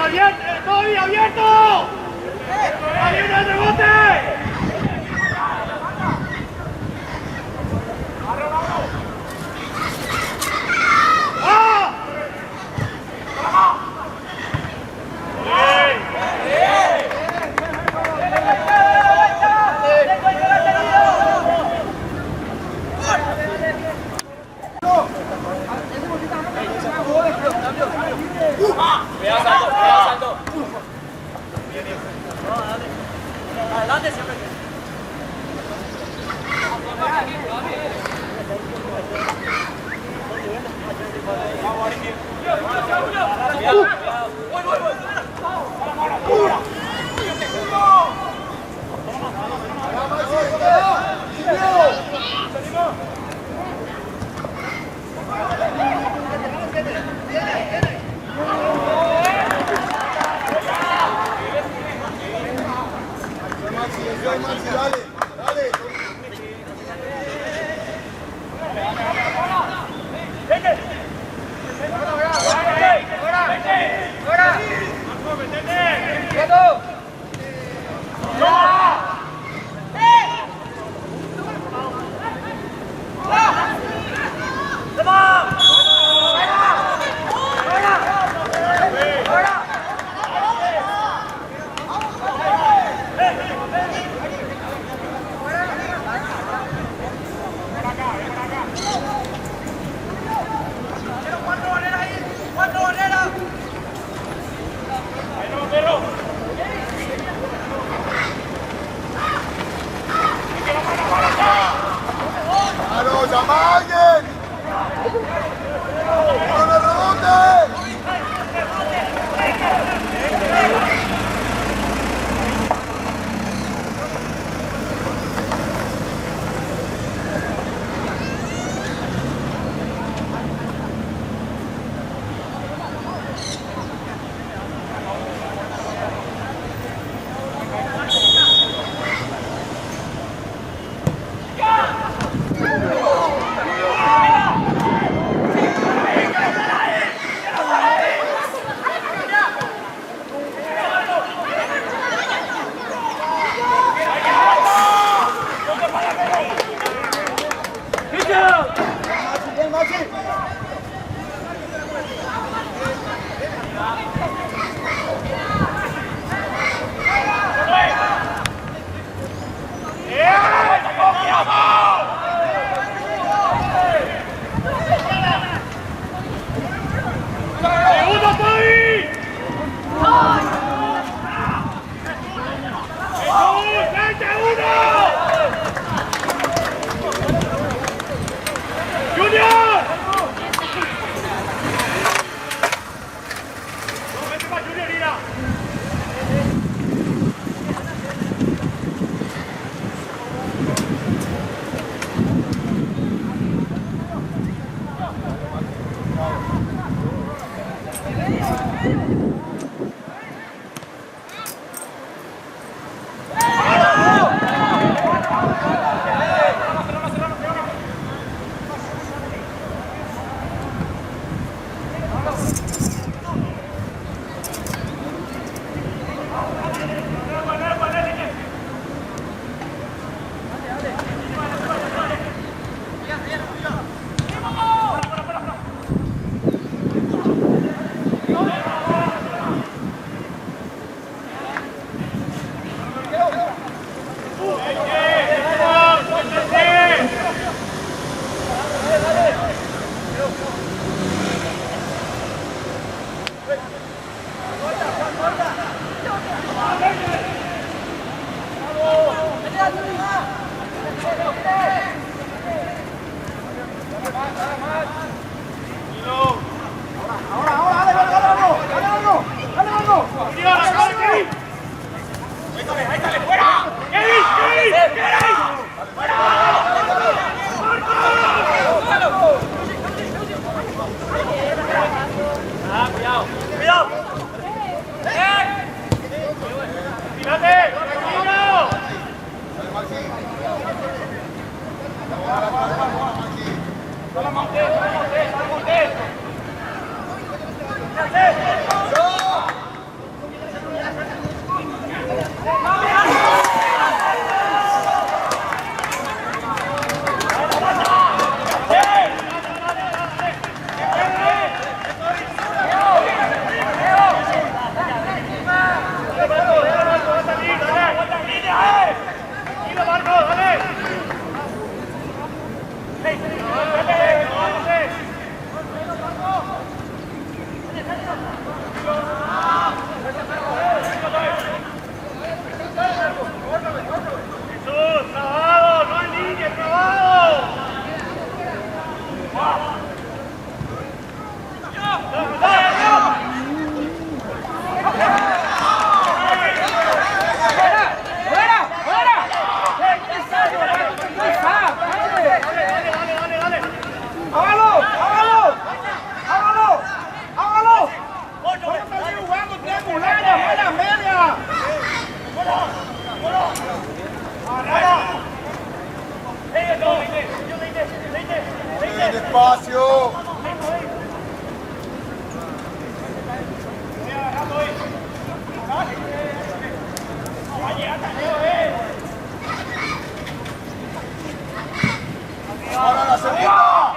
Abierto, Toby, abierto. ¡Ahí viene el rebote! ¡Ah! Maxi, dale, dale. ¡Claro, llama a alguien! ¡Uno en el rebote! Bien, Maxi. ¡Segundo, Toby! ¡Jesús, vente uno! ¡Junior! No, vete pa' Junior, ira. Espacio. Ahora la segunda.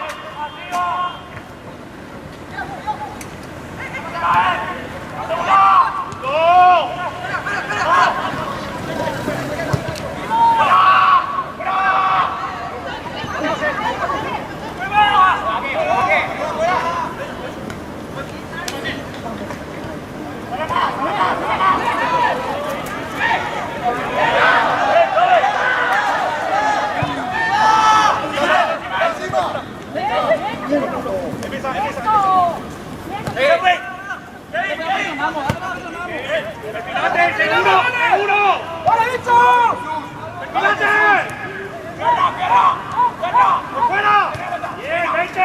Encima. ¡Perfilate! ¡Seguro! ¡Seguro! ¡Hola, bicho! ¡Perfilate! ¡Por fuera! ¡Bien, 20!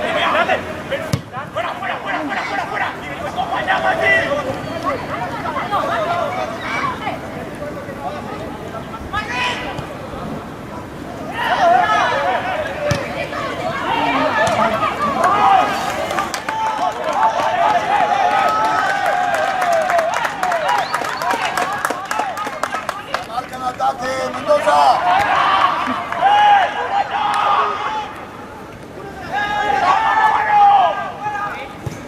¡Perfilate! ¡Fuera, fuera, fuera, fuera, fuera, fuera! Marca en ataque, Mendoza.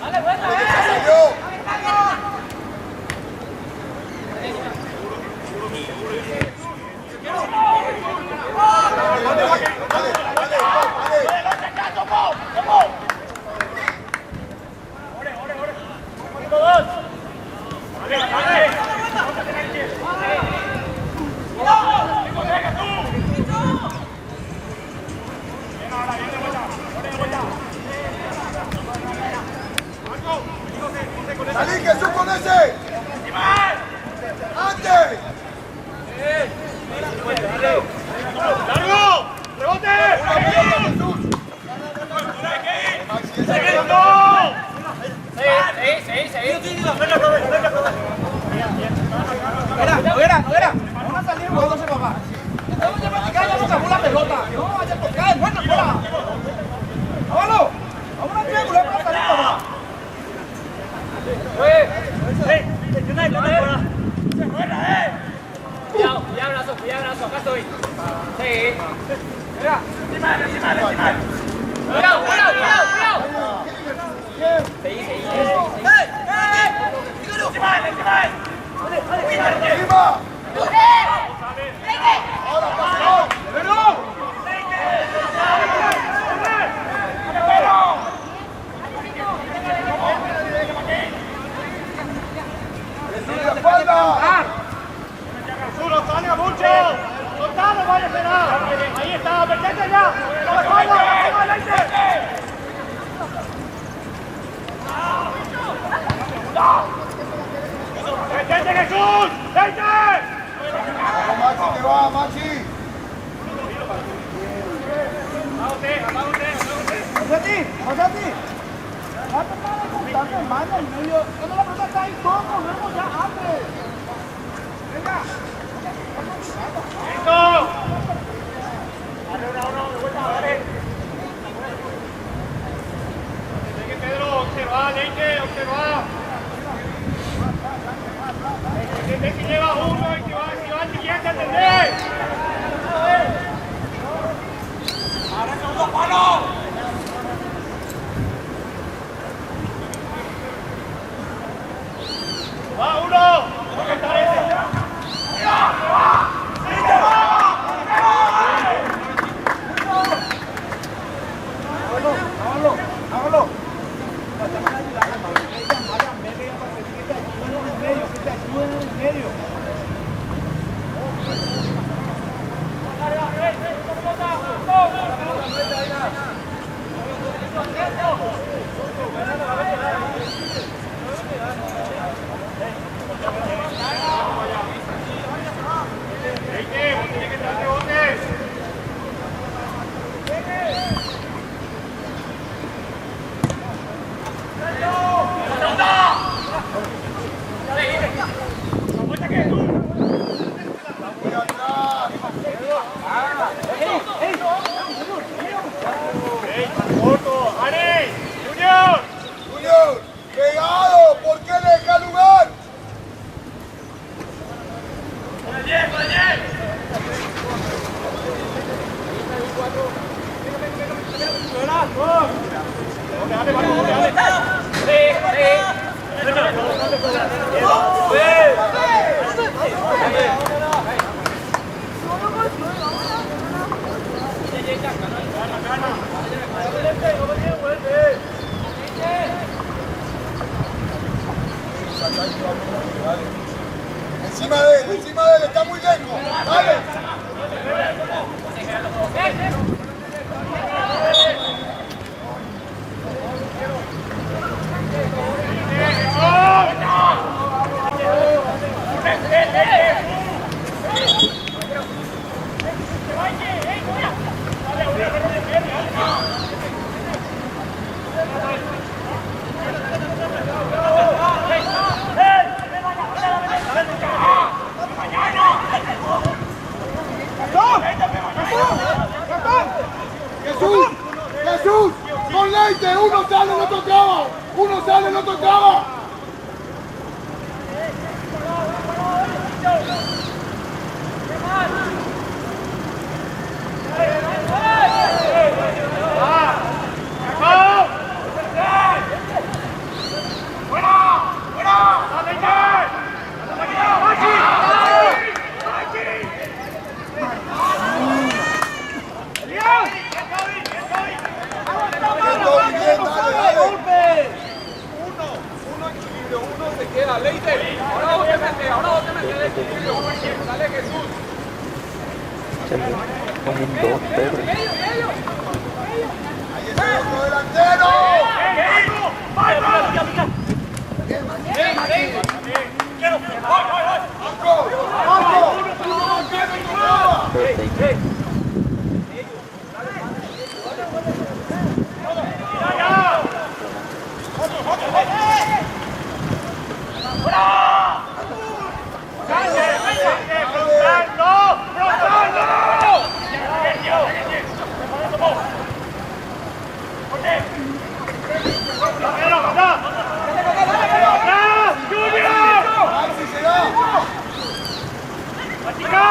Dale, que ya salió. Dale, dale, dale, dale. Salí Jesús con ese. Antes. ¡Largo! ¡Rebote! Una pelota, Jesús. Maxi, esa pelota. ¡No! Noguera, Noguera. Vamos a salir jugándose, papá. Estamos ya practicando, ya se acabó la pelota. No vaya a tocar, bueno, fuera. ¡Vámonos! Vamos a triangular para salir, papá. Cuidado, cuidado, brazo, cuidado, brazo, acá estoy. Sí. Cuidado, cuidado, cuidado, cuidado. Seguí, seguí, seguí. Encima. Ahora pase gol. Jesús de espalda. ¡Jesús, no salga mucho! ¡Soltalo, vaya a esperar! ¡Ahí está! ¡Metete ya! ¡La espalda! ¡La espalda, 20! ¡Metete, Jesús! ¡20! Vamos, Maxi, te va, Maxi. José José Ya te para de contar con mano en medio. Cuando la pelota está ahí, todos corremos ya antes. Venga. ¡Listo! Dale, uno, uno, de vuelta, dale. Sigue, Pedro, observa, Leite, observa. Entendé que lleva uno y que va, si va el siguiente, entendé. Encima de él, encima de él, está muy lejos. Dale. Jesús, Jesús, con Leite, uno sale, el otro traba. Uno sale, el otro traba. Bien, Toby, bien, dale, dale. Uno, uno equilibrio, uno se queda. Leite, ahora vos te metés, ahora vos te metés de equilibrio. Dale Jesús. Como un 2, Pedro. Ahí está el otro delantero. Marco, Marco, uno marcando, otro traba. Perfecto. ¡Frontal, no! ¡Frontal, no! ¡Pedro, atrás! ¡Atrás! ¡Junior! Maxi se da. ¡Machica!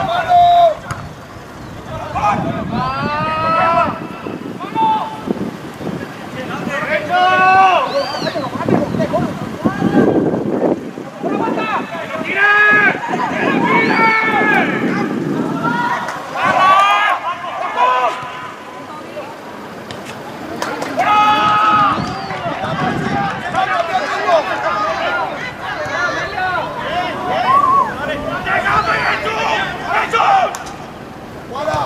¡Mano! ¡Derecho! ¡Tira! ¡Tira! ¡Va a cambiar el ritmo! ¡Llegame, Jesús! ¡Jesús! ¡Fuera!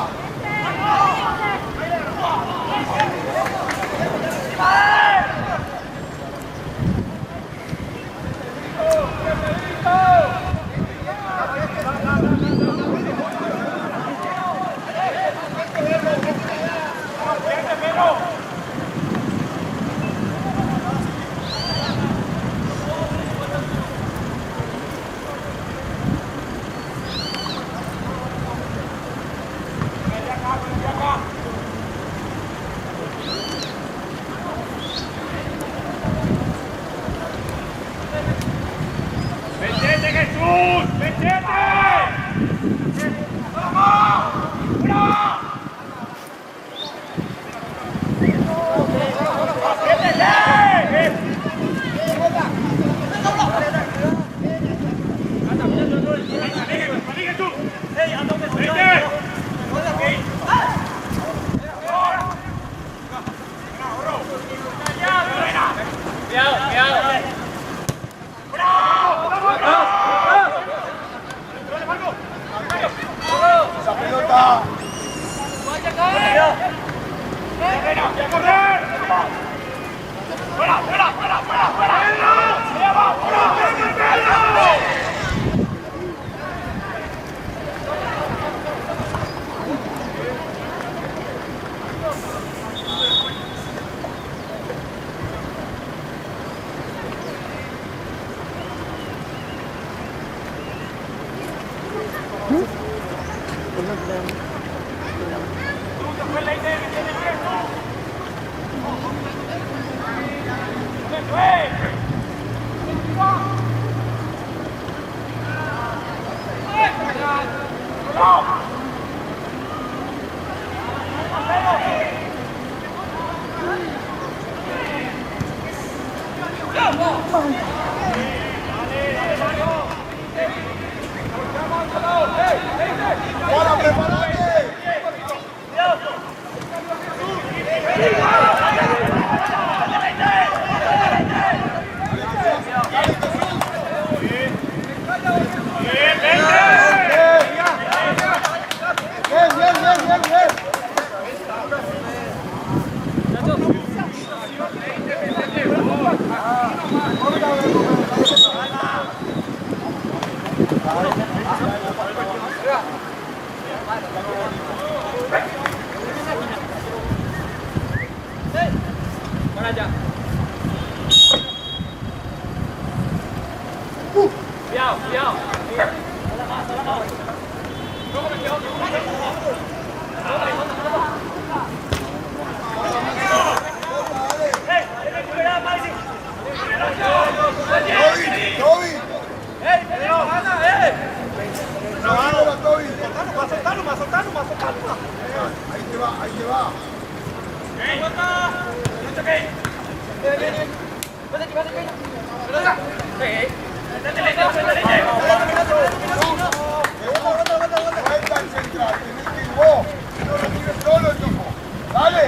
¡Metete, Jesús! ¡Metete! ¡Vamos! ¡Métete! ¡Vení, Jesús! ¡Vete! Cuidado, cuidado. ¡Esa pelota! ¡A correr! ¡Fuera, fuera, fuera, fuera, fuera! ¡Pedro! ¡Fuera, Pedro! ¡Fuera, prepárate! Vuelta al central, tenés que ir vos. Si no recibe solo el topo. Dale.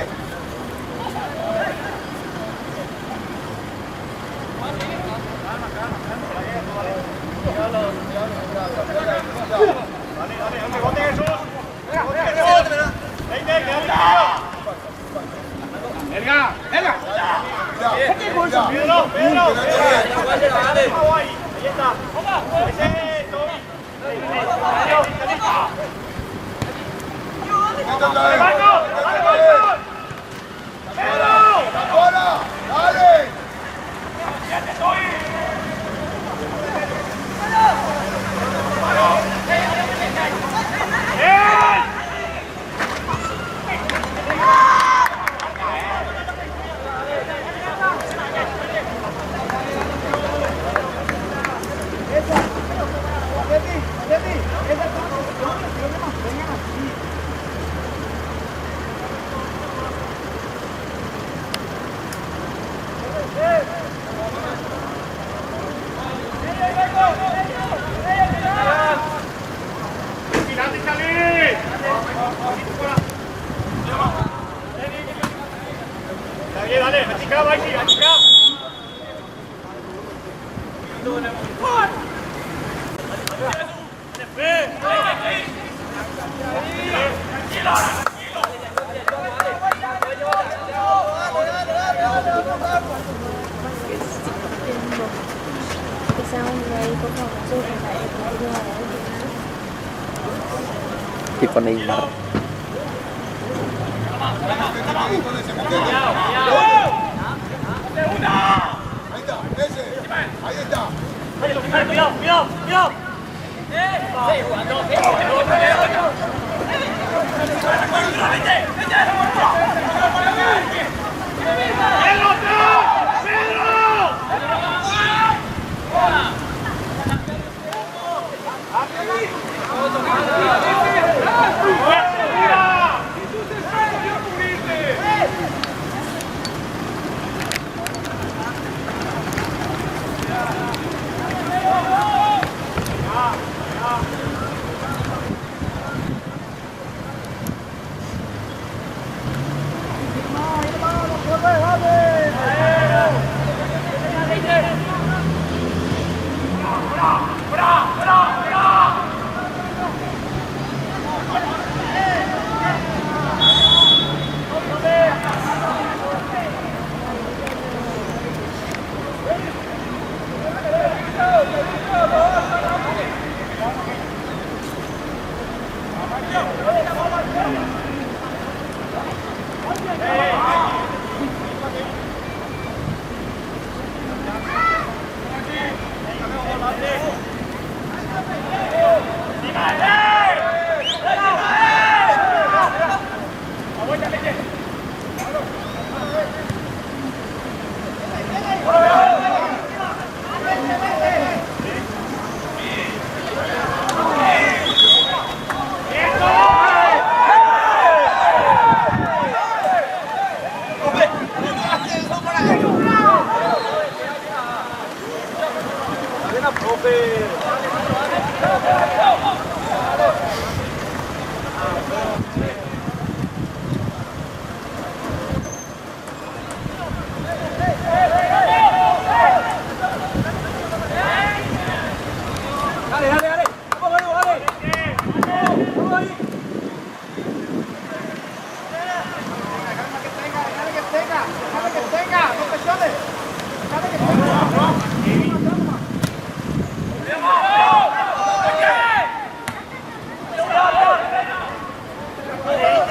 Dale, dale, rebote Jesús. Rebote Jesús. Leite, queda limpio. ¡Venga! ¡Venga! Cuidado, Pedro, Pedro. Quédate bien. Ahí, ahí está. Ese es Toby. Vete otra vez. ¡Marco! Vete ¡Dale, otra vez. Marco! ¡Pedro! ¡Afuera! ¡Dale! ¡Bien! Leti, Leti, esa transición quiero que mantengan así. ¡Vigilante, Charlie! Dale, dale, achicá, Baiki, achicá. Que sea un médico famoso en la época de Tipo Neymar. Con ese, metete. Ahí está, ese. Ahí está. Cuidado, cuidado, cuidado. ¡Pedro, Pedro! ¡Mira! Dale, dale, dale. Vamos, vamos, dale. Vamos ahí. Déjame que tenga, déjame que tenga, déjame que tenga, no presiones. Déjame que tenga. ¡Pedro,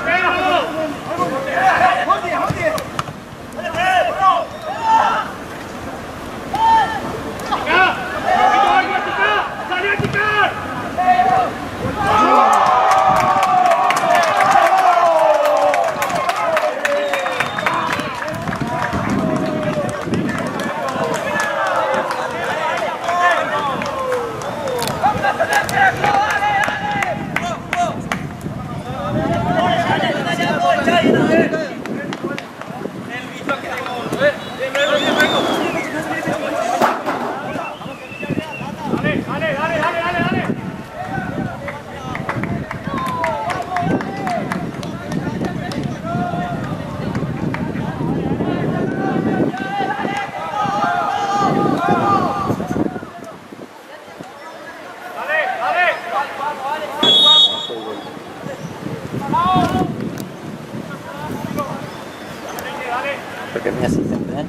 Pedro! Joder, joder. ¡Chica! ¡Poquito algo, chica! ¡Salió a chicar! Porque mi asistente.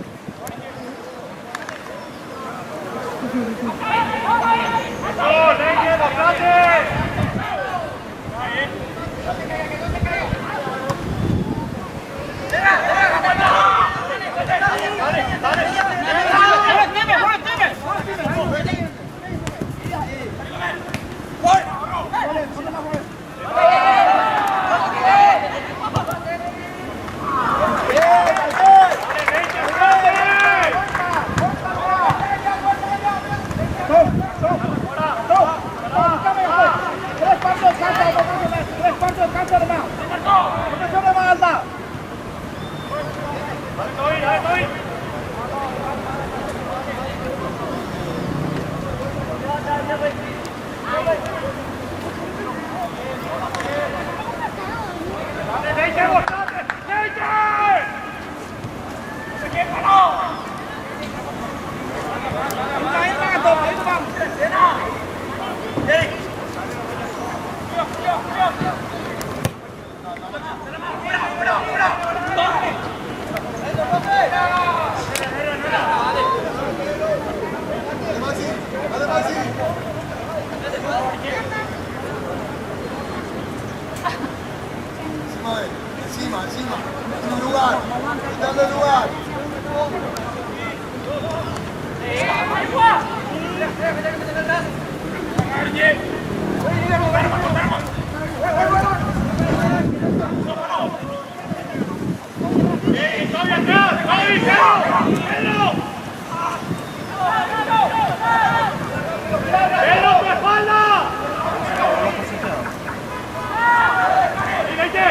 Dale, Maxi, dale, Maxi. Encima de él, encima, encima. En el lugar, quitando el lugar. ¡Pedro, tu espalda! ¡Y Leite!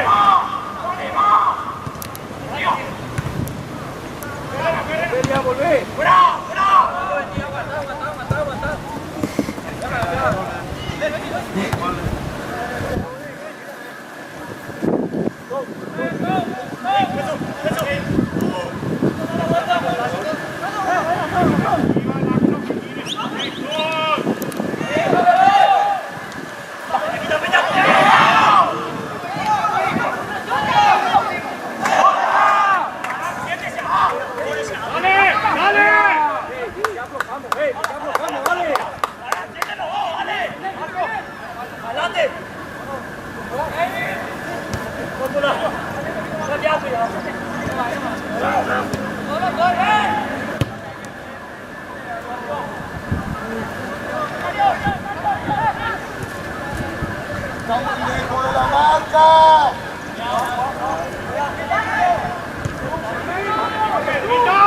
¡Dale! ¡Dale! Está muy lejos de la marca. ¡Pedrito!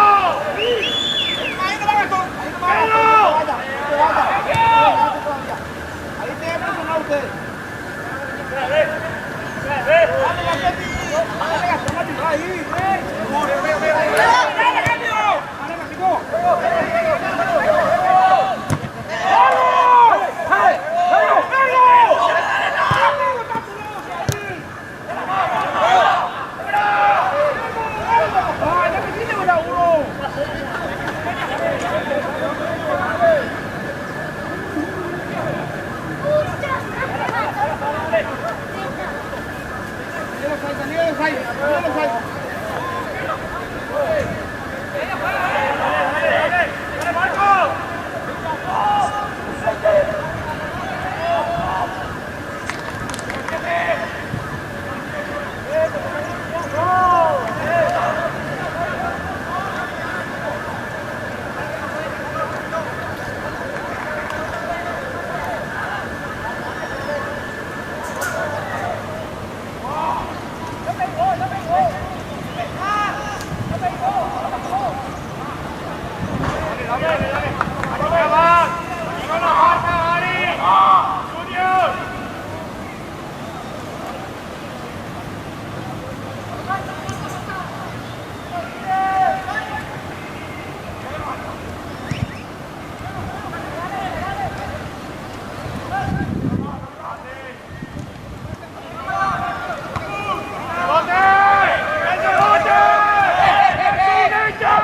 Ahí no va Gastón, ahí no va Gastón, no te vaya, no te vaya. Ahí te presionado usted. Dale, Gastón, dale, Gastón, ayuda ahí. Dale, rápido. Dale, Martico. Ah, ya me hiciste con la uno. ¡Dale, Marco! ¡Dale, dale! ¡Aquí va! ¡Con la marca, Ari! ¡Junior! ¡Rebote! ¡El rebote! ¡Leite!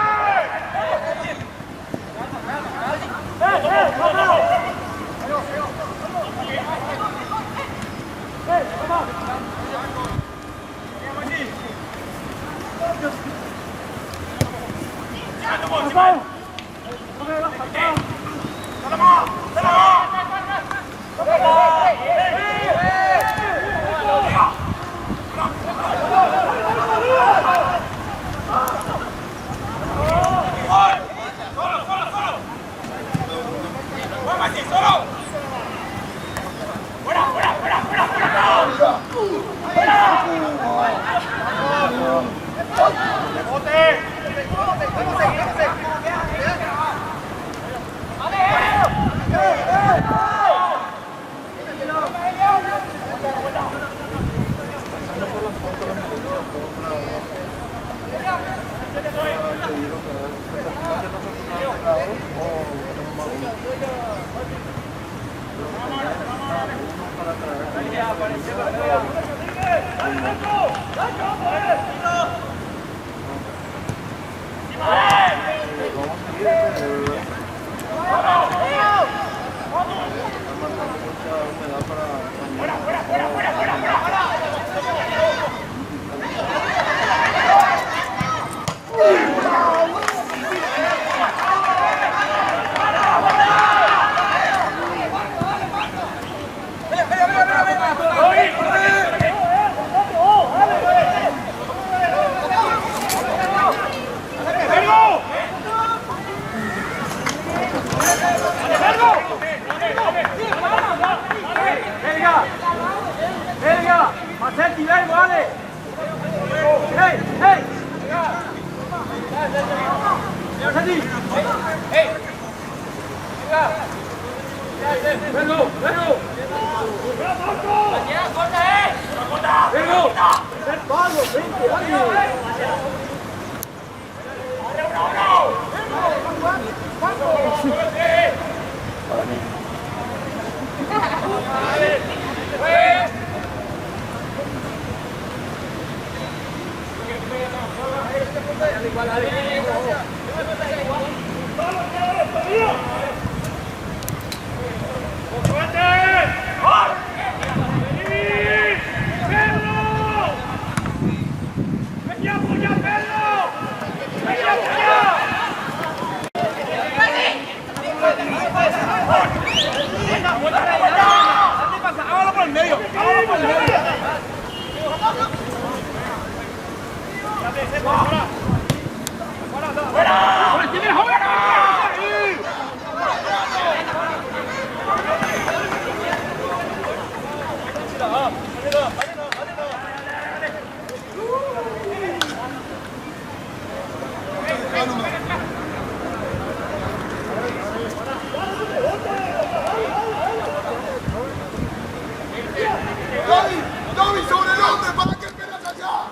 Gaby, Gaby sobre el hombre, ¿para qué esperas allá?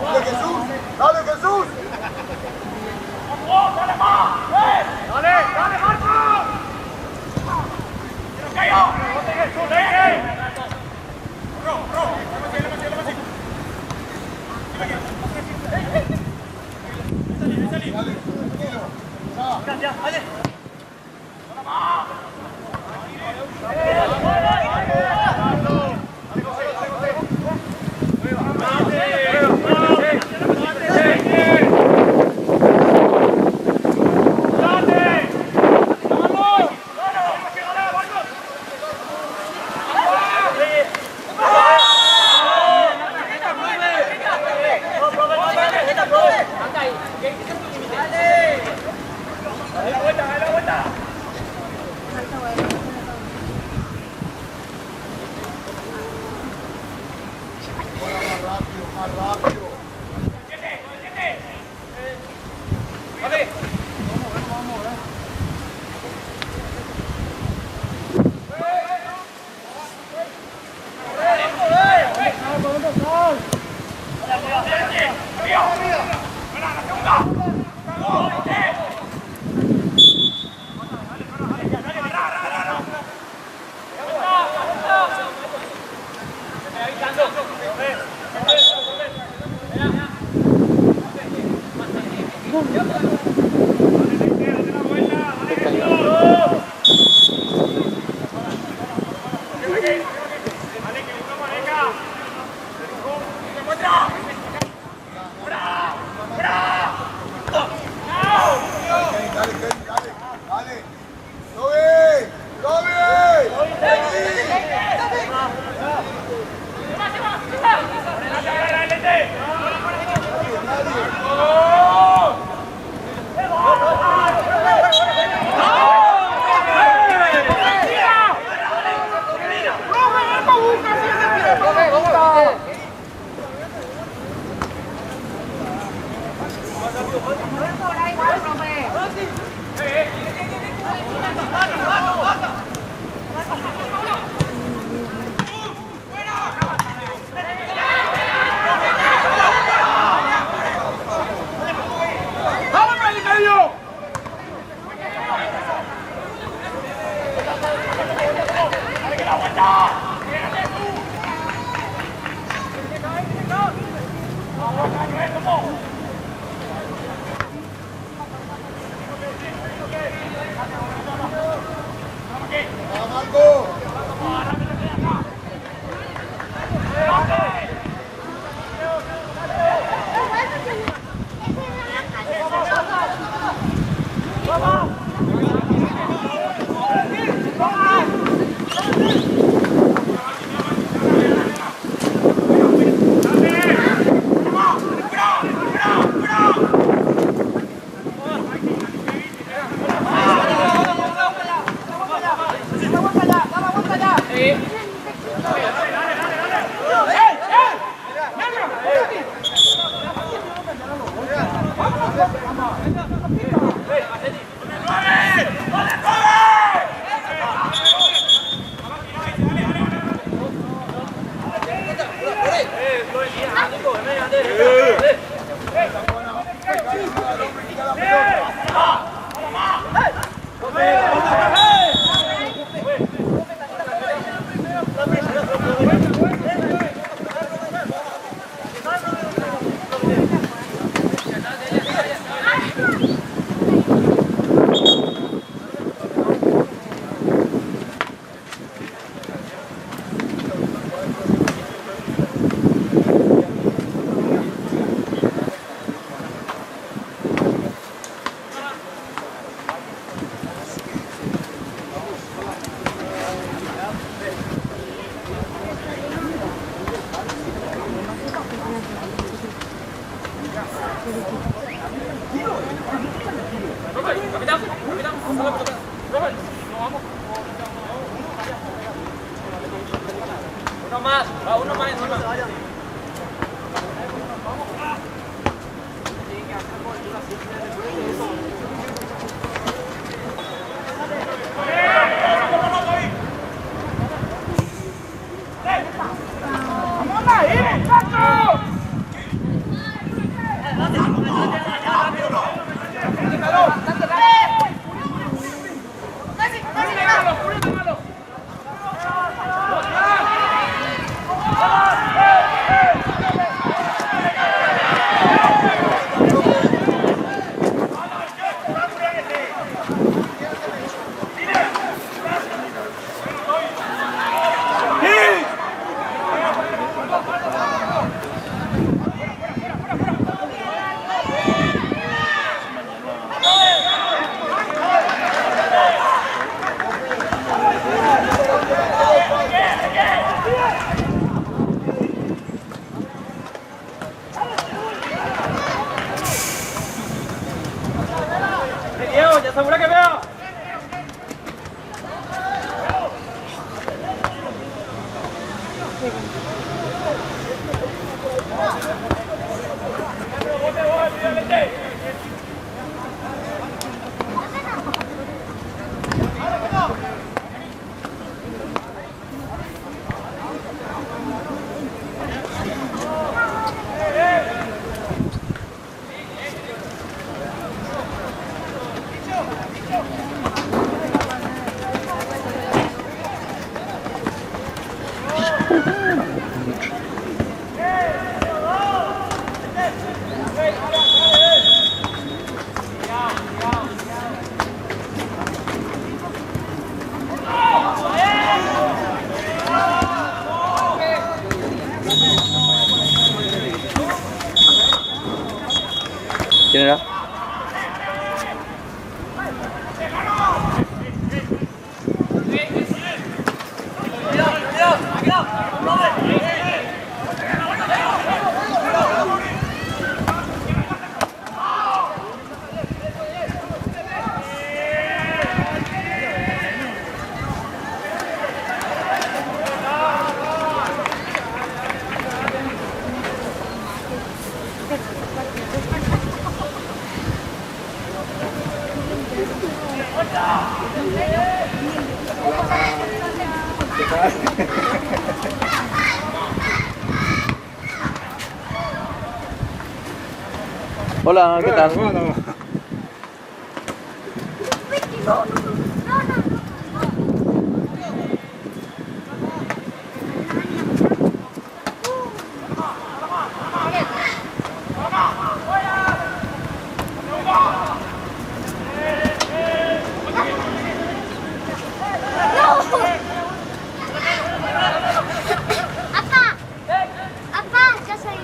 ¡Dale Jesús! ¡Dale Jesús! ¡Dale, dale, Marco! Dale, tranquilo. Ya. Ahora más rápido, más rápido. ¿Quién era? Hola, ¿qué tal? Apá, apá, ya soy.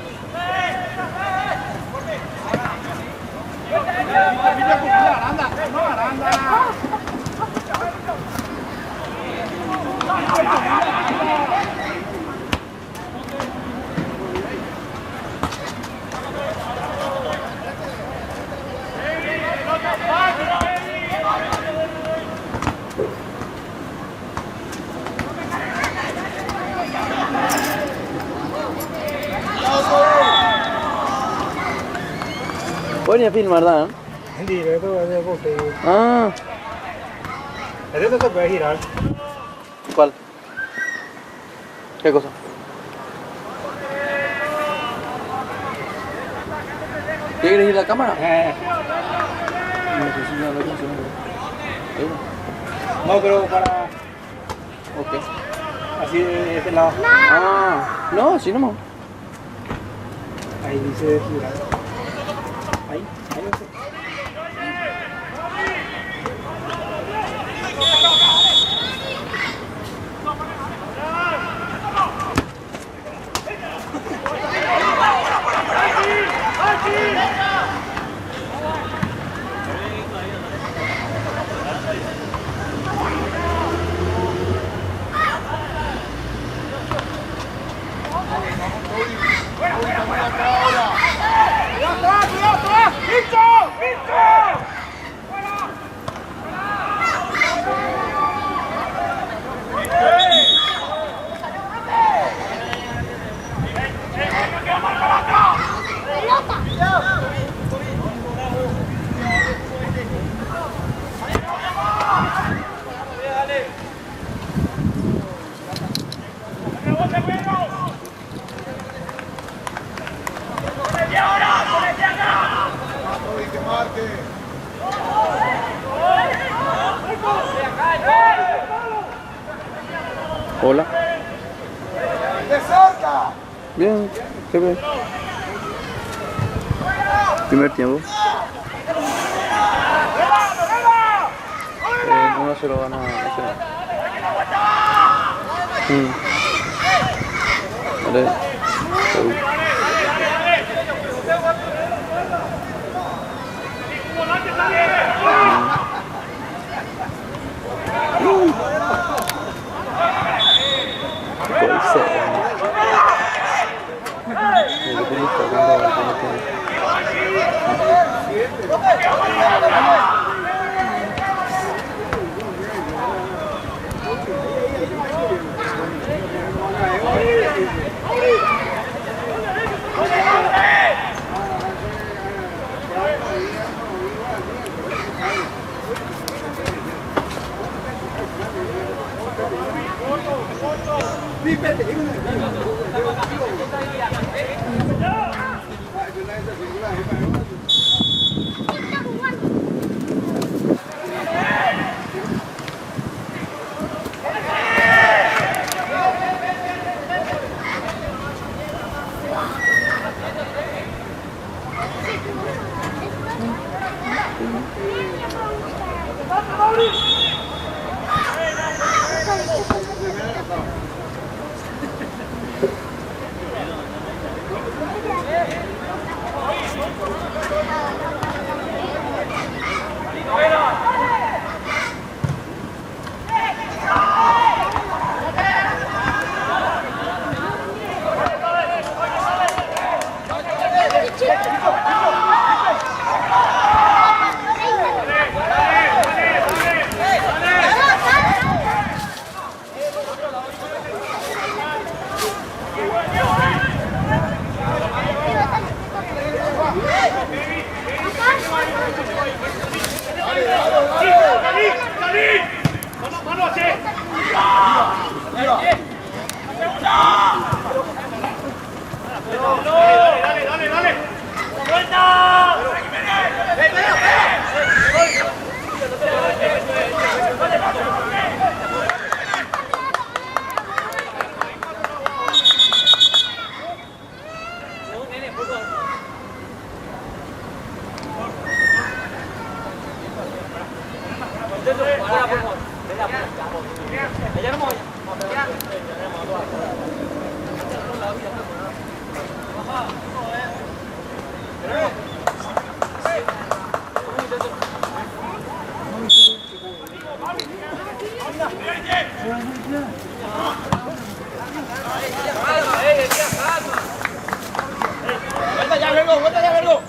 Voy a filmar, ¿verdad? Ah, Eso se puede girar. ¿cuál? ¿Qué cosa? ¿Quieres ir la cámara? Eh. No sé si ya lo funciona. Ahí va. No, pero para. Ok. Así de este lado. Ah, no, así nomás. Ahí dice girar. Ahí, ahí no sé. ¡Cuidado atrás, cuidado atrás! ¡Listo! ¡Listo! ¡Pelota! Toby, que marque. Hola. ¡De cerca! Bien, qué bien. Primer tiempo. 1-0 gana Nacional. Dale. Chau. Gol cero. El futbolista cuando tiene. ¿Quién está jugando? ¡Salí! ¡Salí! ¡Mano, mano así! Dale, dale, dale, dale. ¡Vuelta! ¡Vuelta ya, Vergo! ¡Vuelta ya, Vergo!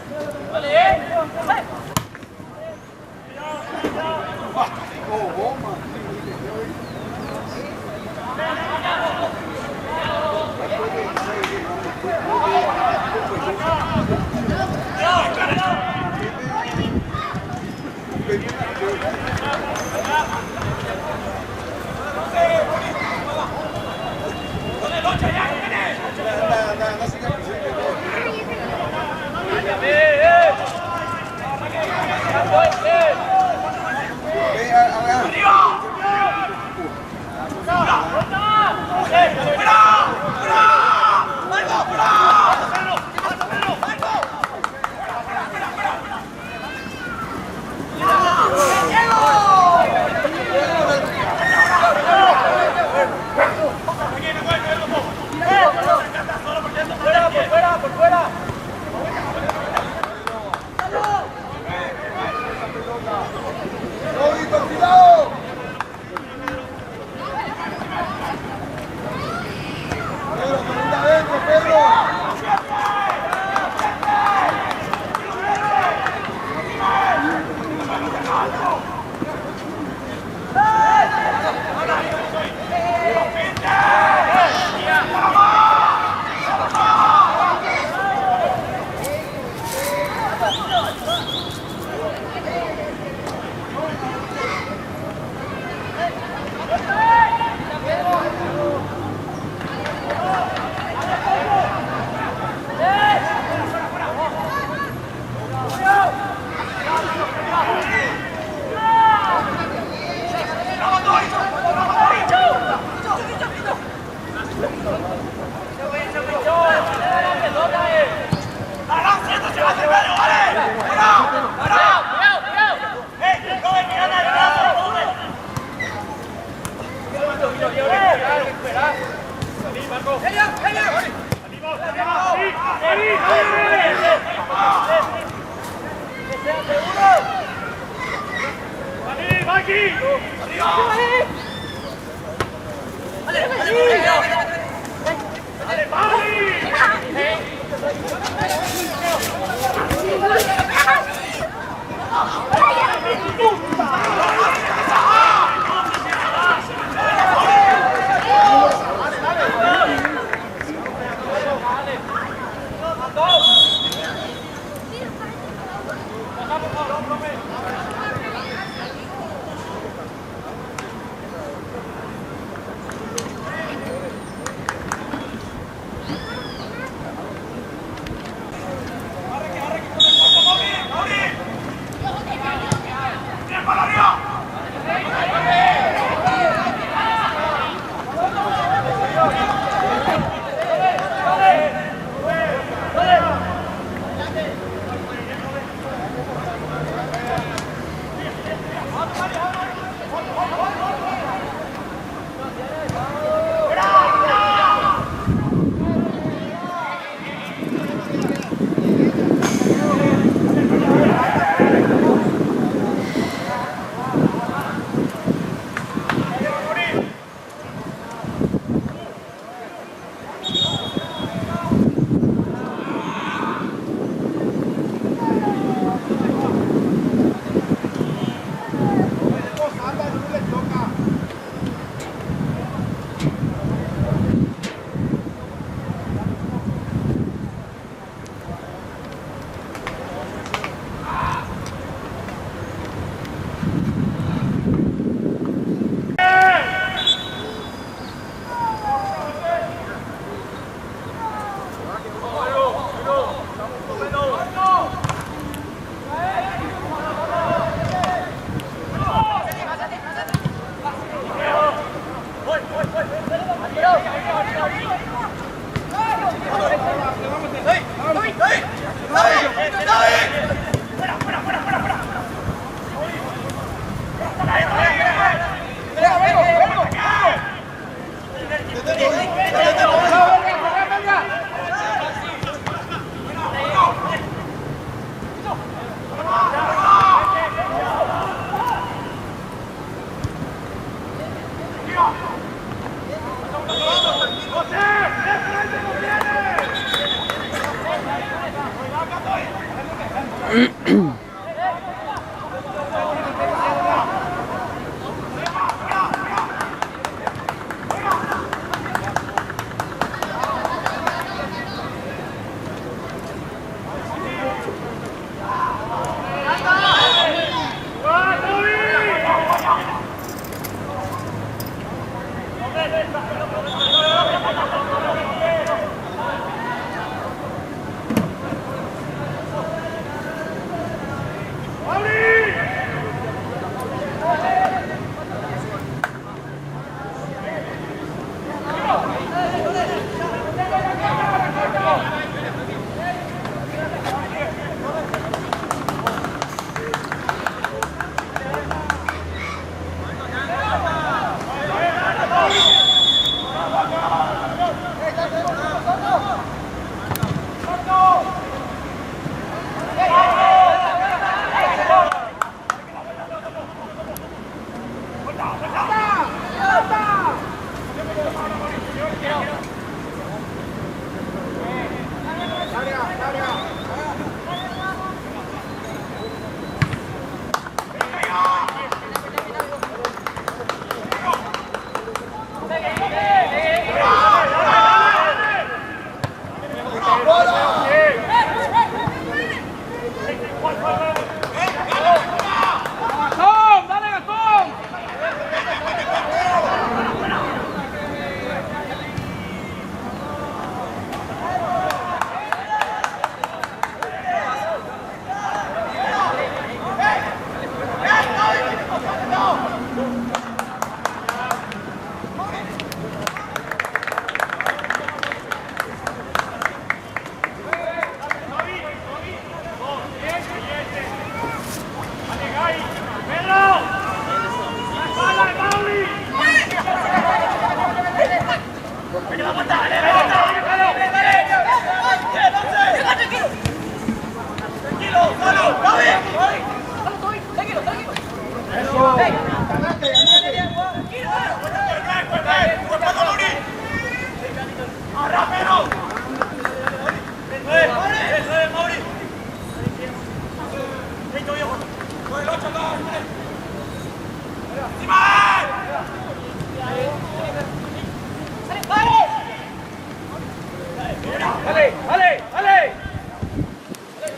¡Dale, dale, dale!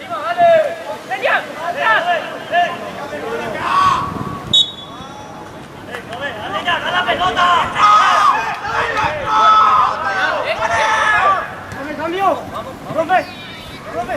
¡Dale! ¡Venga! ¡Atrás! ¡Dale ya, da la pelota! ¡Cambio! ¡Rompe! ¡Rompe!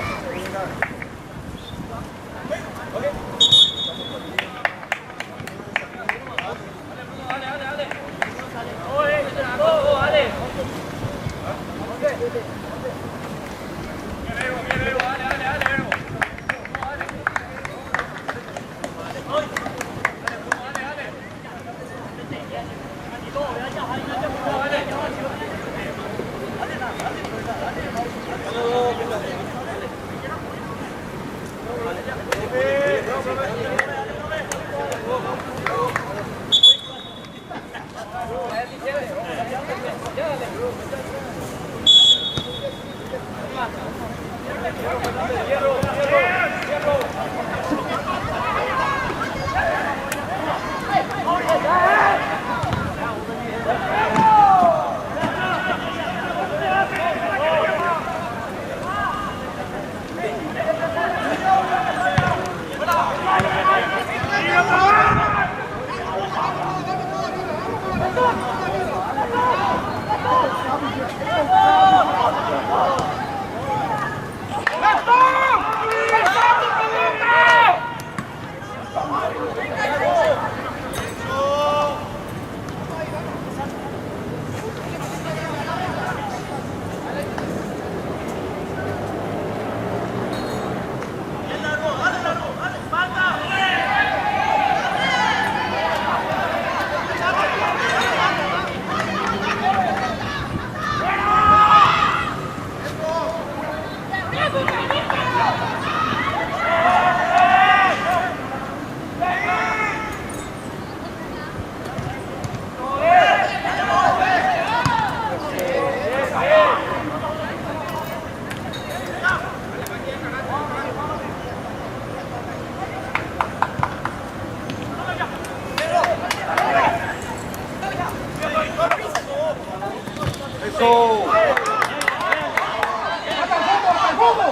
¡Hasta el fondo, hasta el fondo!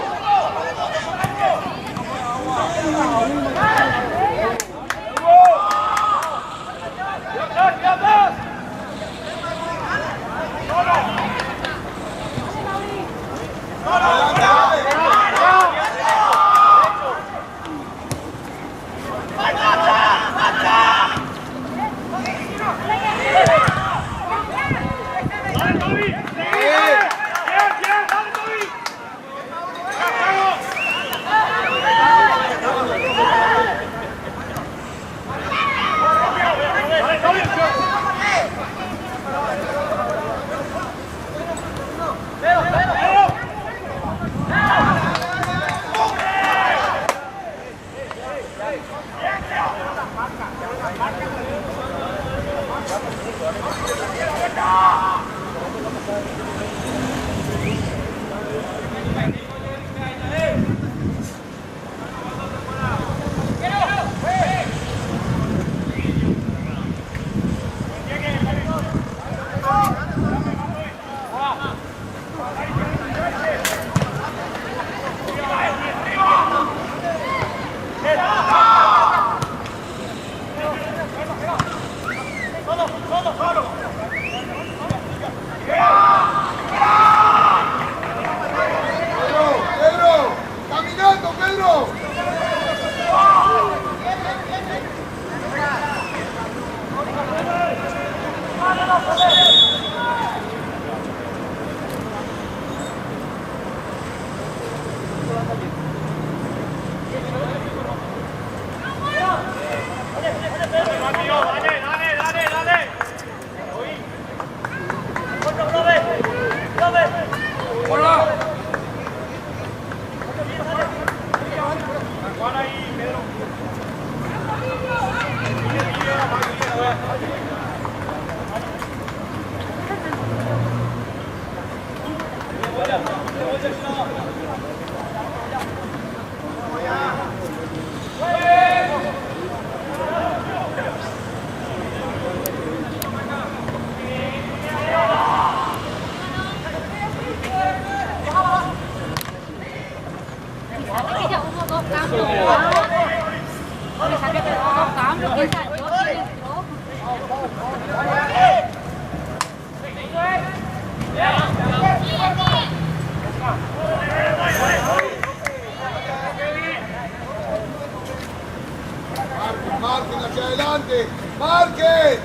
Marquen, marquen hacia adelante. ¡Marquen!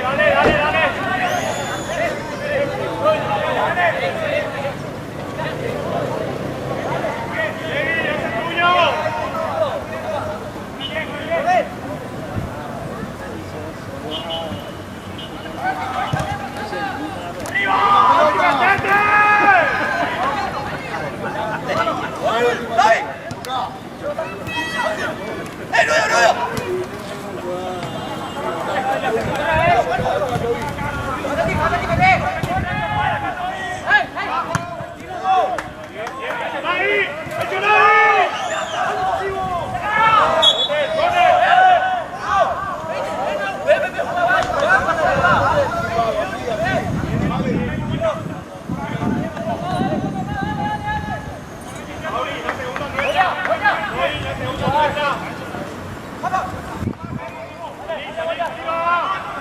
Dale, dale, dale. ¡Ese es tuyo! ¡Arriba! ¡David! ¡Eh, Nuyo, Nuyo! ¡Ahí! ¡Échale!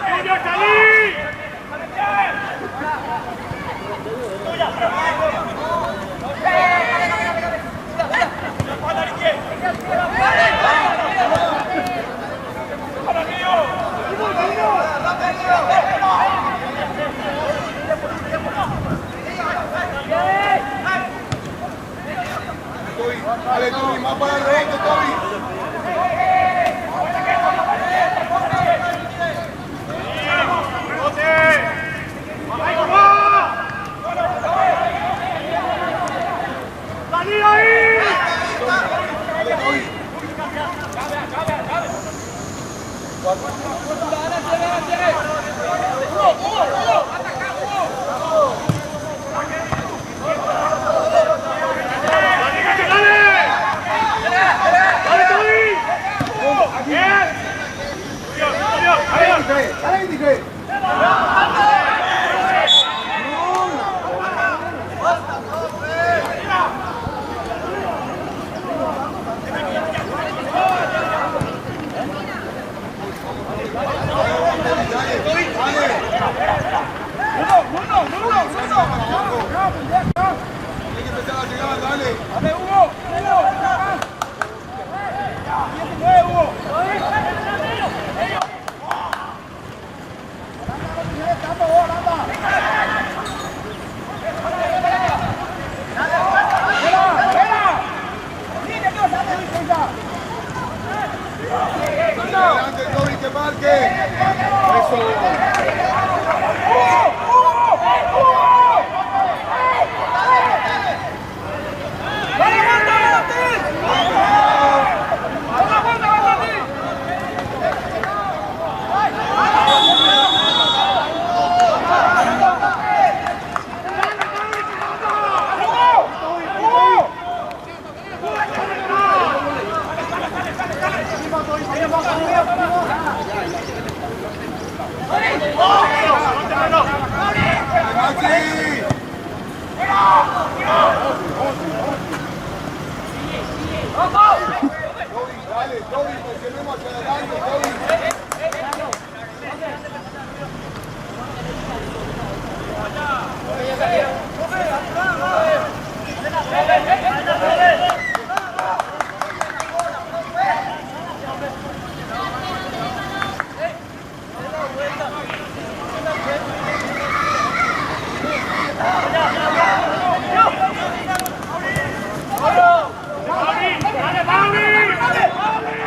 ¡Tuyo, salí! Toby, dale Toby, más para el rebote, Toby. ¡Rebote! ¡Ahí va! ¡Salí ahí! Dale Toby. ¡Dale, Cacho, dale! ¡Dale, Toby! ¡Bien! ¡Julio, Julio, Julio! Dale, dije. Tiene que empezar a llegar, dale. ¡Dale, Hugo! ¡Hugo! ¡Acá! ¡19, Hugo! Adelante, Toby, que marque. Eso. ¡Dale vuelta, Martín! ¡Dale vuelta, Martín! Maxi. Toby, dale, Toby, presionemos hacia adelante, Toby. ¡Dale, Mauri! ¡Dale, Mauri!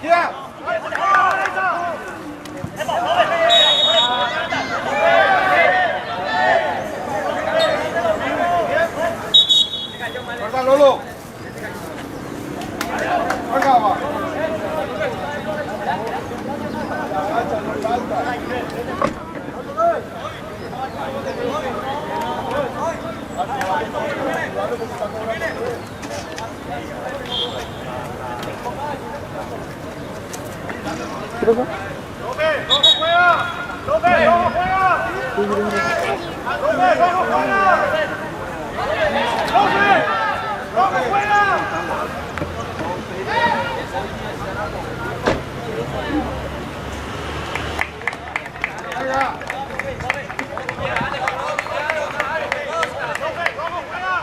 Kia. Guarda, Lolo. Acá va. Agacha, no salta. ¿Qué pasó? ¡López, rojo juega! ¡López, rojo juega! ¡López, rojo juega! ¡López, rojo juega! Venga. ¡López, rojo juega!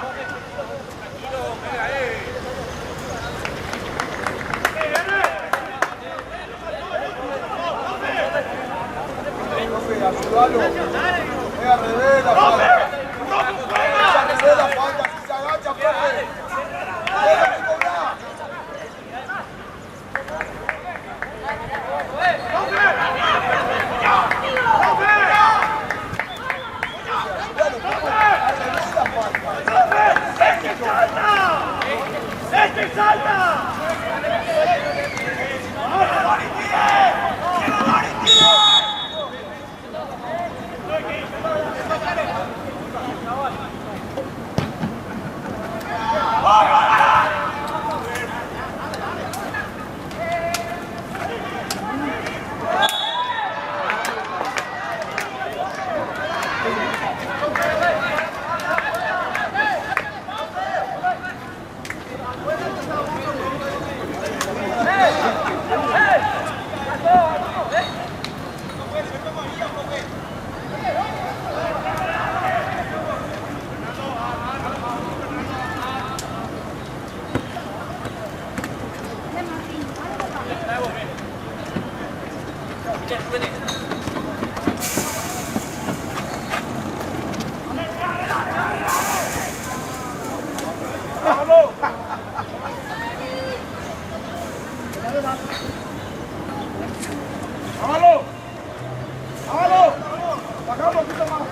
Profe, ayúdalo. Es al revés la falta. Es al revés la falta. Si se agacha, profe. Déjame cobrar. Al revés la falta. ¡Este salta! ¡Este salta! ¡Vámonos! ¡Vámonos! Baja un poquito más.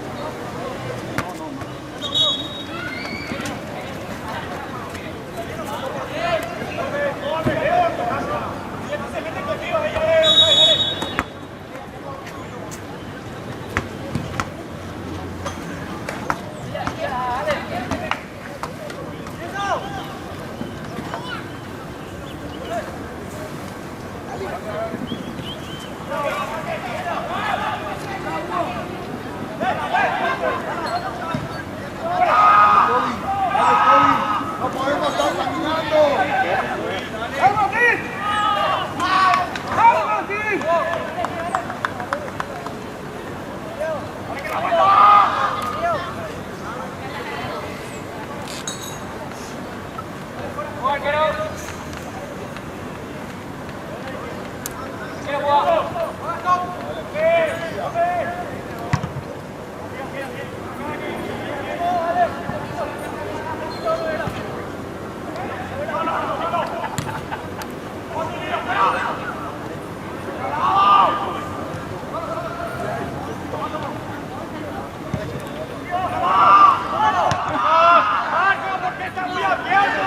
Toby, dale, Toby. No podemos estar caminando. ¡Dale, Martín! ¡Dale, Martín! ¡Marco, porque está muy abierto!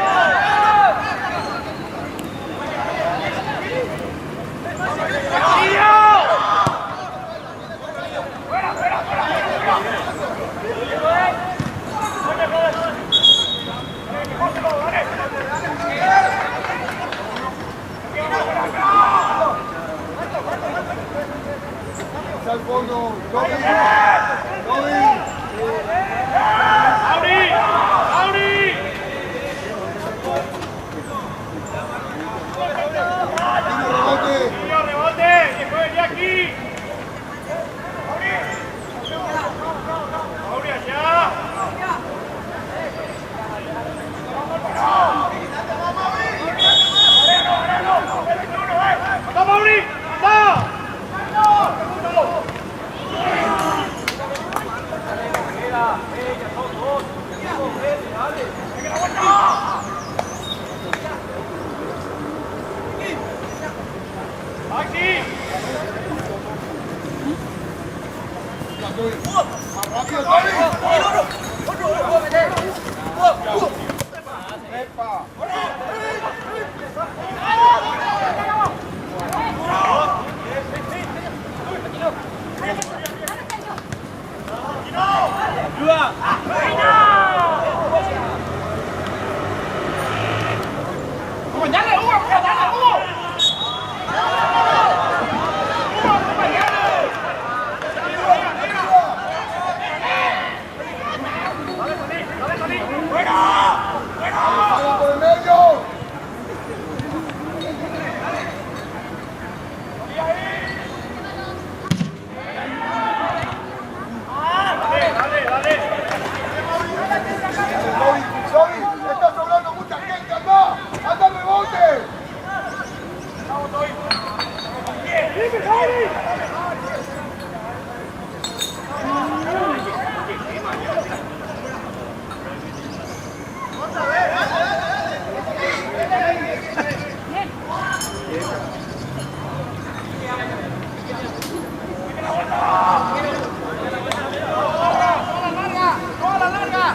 Hacia el fondo. Toby. Toby. ¡Auri! ¡Auri! Tiro rebote. ¡Tiro, rebote! ¡Después venía aquí! ¡Auri! ¡Auri, allá! ¡Anda, Mauri! ¡Anda! ¡Más rápido, Toby! ¡Epa! ¡Acompañale, Hugo! ¡Acompañale, Hugo! ¡Hugo, acompañale! ¡Salga por el medio! Toby, Toby, está sobrando mucha gente, anda, anda al rebote. ¡Toda la larga! ¡Toda la larga!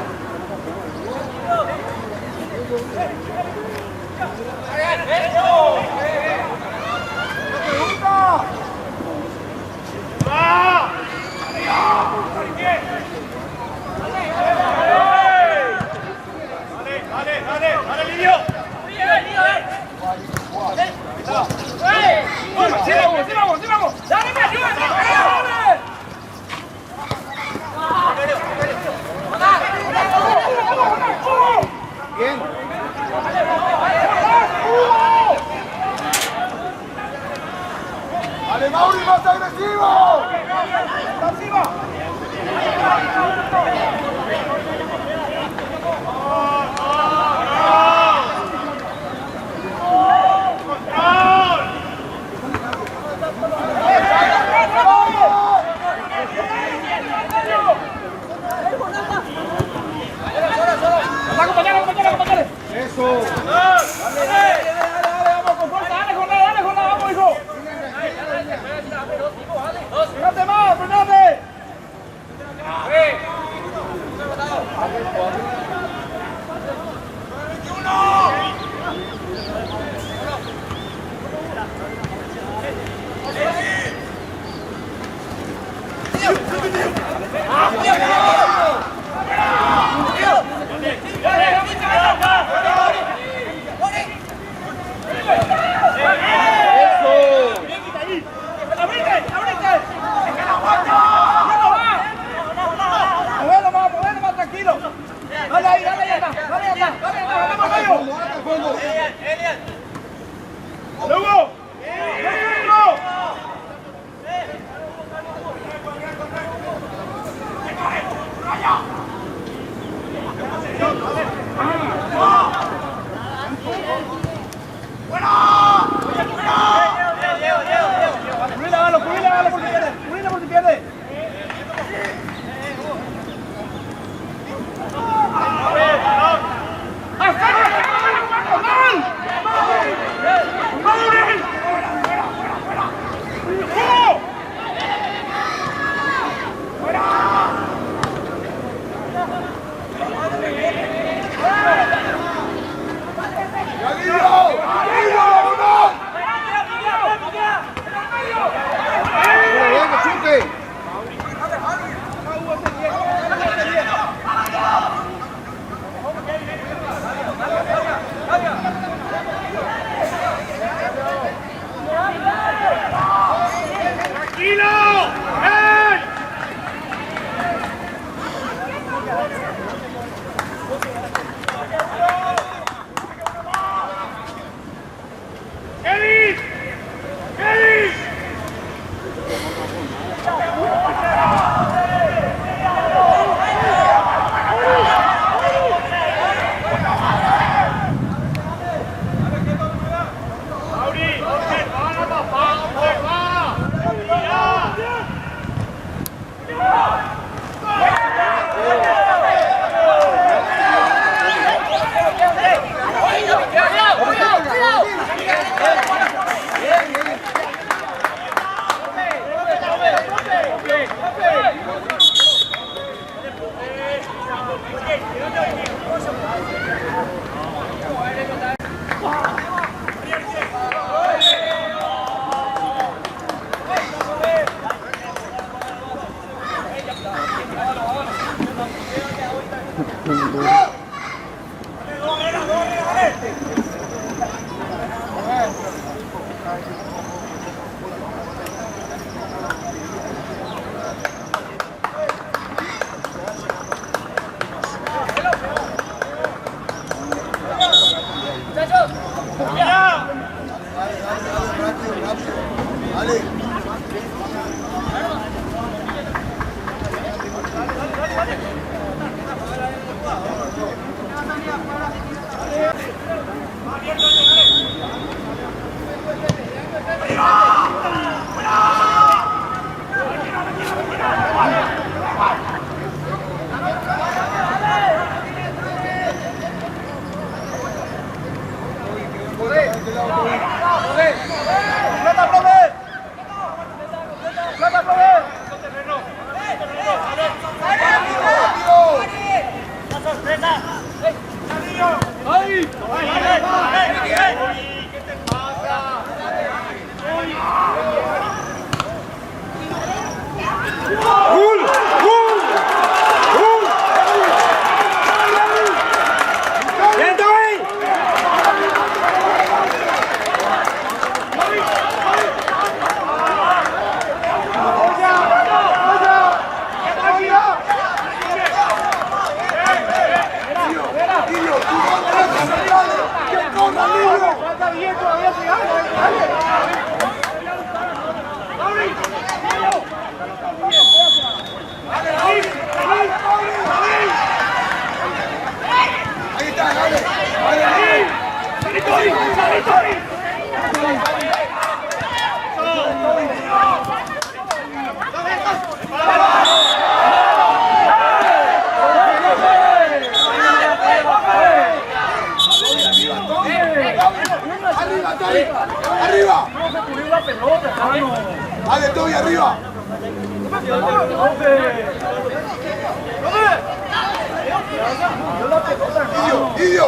Dale, dale, dale, dale, Lidio. ¡Sí, vamos, sí, vamos, sí, vamos! ¡Dale, me ayuda! ¡Dale! Bien. ¡Ale, Mauri, más agresivo! ¡Está encima! ¡Control! ¡Acompañale, acompañale, acompañale! Eso. ¡Dale, dale, dale, dale! ¡Vamos con fuerza! ¡Dale, jornada, dale, jornada! ¡Vamos, hijo! ¡Fíjate más, fíjate! Rápido. Dale. ¡Plata, profe! ¡Plata, profe! ¡Rápido! ¡Bien, Toby! Lillo, tú corre, dale. ¡Que corra, Lillo! ¡Falta bien, todavía se gana! ¡Dale! Ahí está, dale. Dale, Lillo. Arriba, Toby. Arriba. Dale, Toby, arriba. Lillo, Lillo.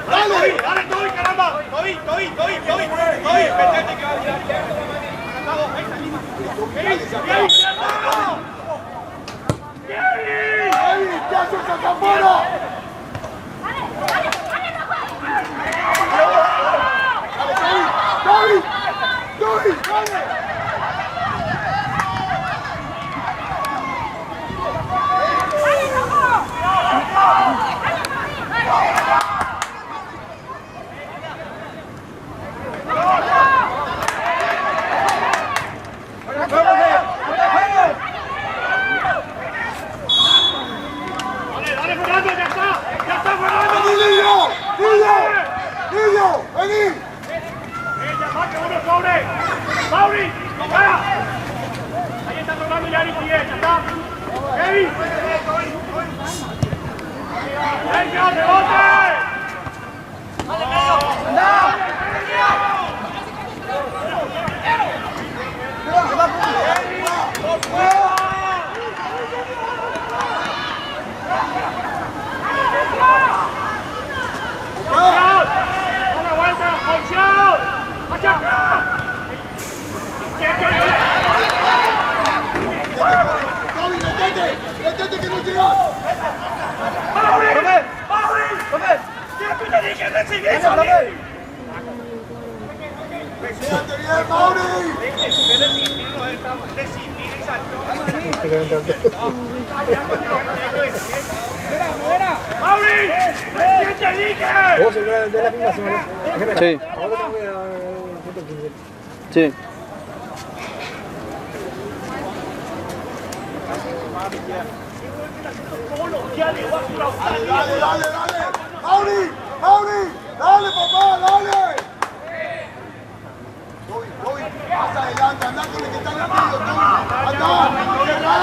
Dale. ¡Dale, Toby, caramba! ¡Toby, Toby, Toby, Toby! ¡Toby, metete que va a tirar! Dale, saca. Kevin, ¿qué haces acá afuera? Dale, Toby. Toby, Toby, dale. ¡Dale, dale, Fernando! ¡Ya está! ¡Ya está, Fernando! ¡Vení, Lillo! ¡Lillo! ¡Lillo! ¡Vení! ¡Ya va, que uno sobre! ¡Mauri! ¡Fuera! Ahí está Fernando ya, ni ya está. ¡Kevin! ¡Venga, rebote! ¡Da la vuelta! ¡Bolseado! ¡Hacia acá! ¡Toby, metete! ¡Metete que no llegas! ¡Mauri! ¡Profe! ¡Mauri! ¡Profe! ¡Siempre te dije recibir! ¡Venga, profe! ¡Quédate bien, Mauri! ¡Mauri! ¡Recién te dije! Sí. Sí. ¡Dale, dale, dale! ¡Mauri! ¡Mauri! ¡Dale, papá! ¡Dale! Toby, Toby, más adelante, andá con el que está en el medio, Toby. ¡Andá! ¡Cerrá!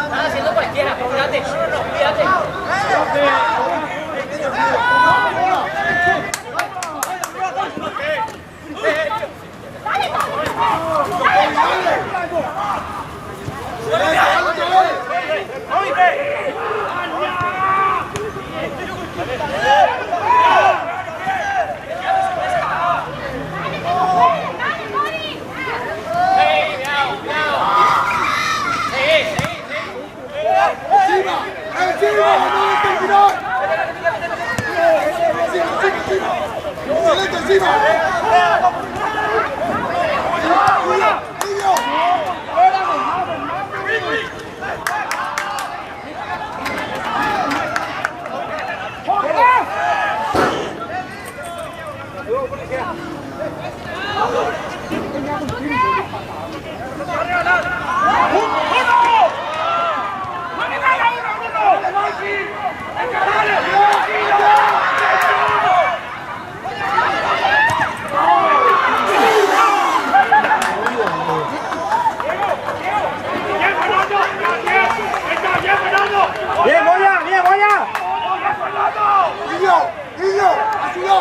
Estás haciendo cualquiera, cuídate. No, no, no, cuídate. ¡Excelente encima! ¡Lidio! ¡Lidio! ¡Bien, Fernando! ¡Bien! ¡Está bien, Fernando! ¡Bien, Goya! ¡Bien, Goya! ¡Bien, Fernando! ¡Lidio! ¡Lidio! ¡Ayuda!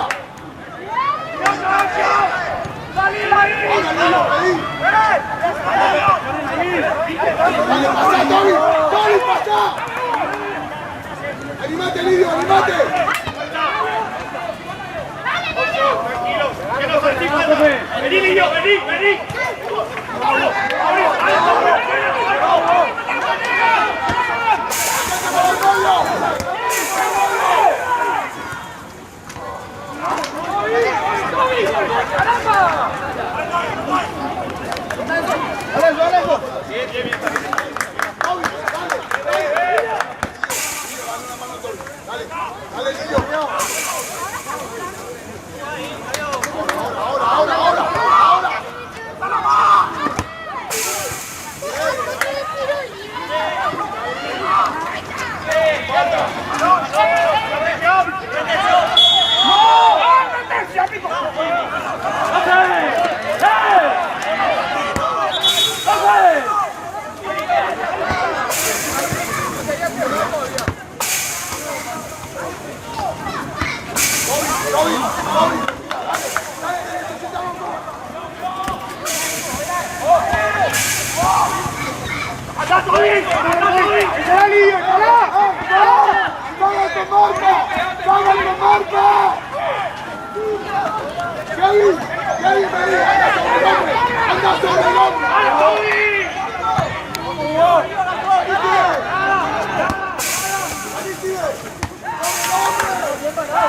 ¡Salí de ahí! ¡Ahora, Lidio, pedí! ¡Dale, pasá, Toby! ¡Toby, pasá! ¡Animate, Lidio, animate! Tranquilos, que no se Vení, Lillo, vení, vení. ¡Vamos! ¡Abre, abre, abre! ¡Sácate por el medio! ¡Dale, dale, Toby, dale, dale. Lidio, dale una mano a Toby. Dale, dale, Lidio. Ahora, ahora, ahora, ahora. Toby, Toby, dale, dale, que necesitamos más. ¡Allá, Toby! ¡Allá, Toby! ¡Salgan con marca! ¡Salgan con marca! ¡Kevin! ¡Kevin, vení! ¡Anda sobre el hombre! ¡Anda sobre el hombre! ¡Dale, Toby! ¡Ahí sigue! ¡Ahí sigue! ¡Sobre el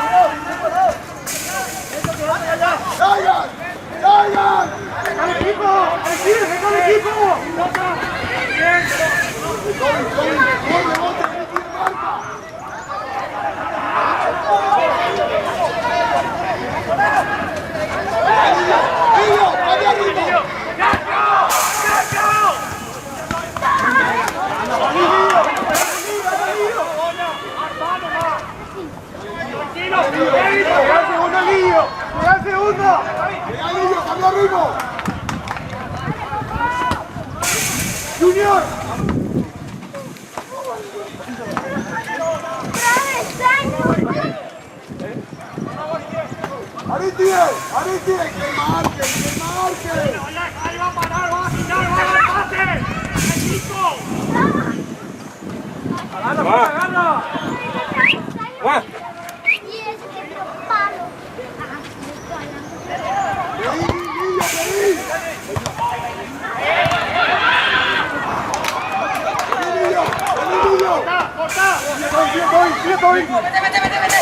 hombre! ¡Salgan! ¡Salgan! ¡Al equipo! ¡Al equipo! ¡Al equipo! ¡Toby, Toby! ¡No rebote! ¡Ahí tiene marca! ¡Dale, Lillo! ¡Cambia ritmo! ¡Llega el segundo, Lillo! ¡Llega el segundo! ¡Llega Lillo! ¡Cambia ritmo! ¡Junior! ¡Aristide! ¡Aristide! ¡Que marque! ¡Que marque! ¡Ahí va a parar! ¡Va a girar! ¡Va a dar pase! ¡Equipo! Y ese que tiró palo. ¡Pedí, Lillo, pedí! ¡Vení, Lillo! ¡Vení, Lillo! ¡Corta! ¡Sigue, Toby! ¡Sigue, Toby! ¡Vete, vete, vete, vete!